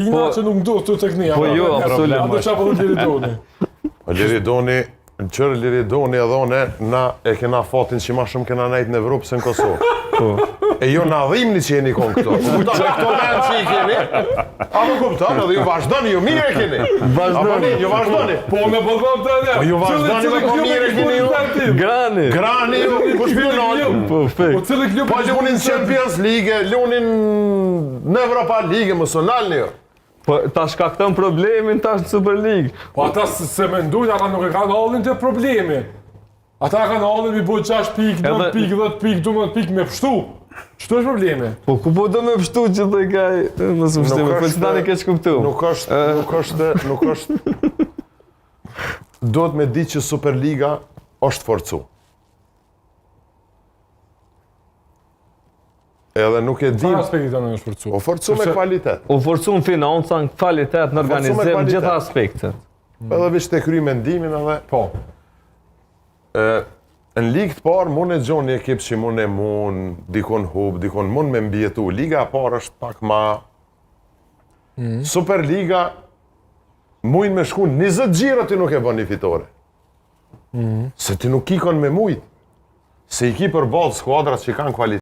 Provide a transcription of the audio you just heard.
Tina Po- që nuk ndodh këtu tek ne. Po jo, absolut. Ato çfarë po thotë Liridoni. Po Liridoni, në qërë Liridoni edhe one, na e kena fatin që ma shumë kena nejt në Evropë se në Kosovë. Po. E jo na dhimni që jeni konë këto. Po kupton, me këto vend që i keni, a më kupton, edhe ju vazhdoni, ju mirë e keni. Vazhdoni. Apo ne, ju vazhdoni. Po me po them të ne. Po ju vazhdoni me po mirë e keni ju. Grani. Grani ju, kush pju nalë? Po, Po fake. cili klub Po lunin Champions League, lunin në Europa League, mos u nalni ju. Po ta shkakton problemin tash në Superligë. Po ata se, se mendojnë, ata nuk e kanë hallin te problemi. Ata kanë hallin mi bo 6 pikë, 9 Edhe- pikë, 10 pikë, 12 pikë me pshtu. Qëto është problemi? Po ku po do me pshtu që të kaj, mos më pshtu, po që tani keq kuptu. Nuk është, nuk është, nuk është. Duhet me di që Superliga është forcu. Edhe nuk e di. Sa aspekti tani është forcu? O forcu me Sepse- kvalitet. U forcu në financa, në kvalitet, në forcu me organizim, në kvalitet. gjitha aspektet. Edhe veç të kry mendimin edhe Po. e, në ligë të parë mund e gjon një ekip që mund e mund, dikun hub, dikun mund me mbijetu. Liga e parë është pak ma Superliga mujnë me shku 20 xhiro ti nuk e bën një fitore. Se ti nuk ki kon me mujt. Se i ki përballë skuadrat që kanë kvalitet.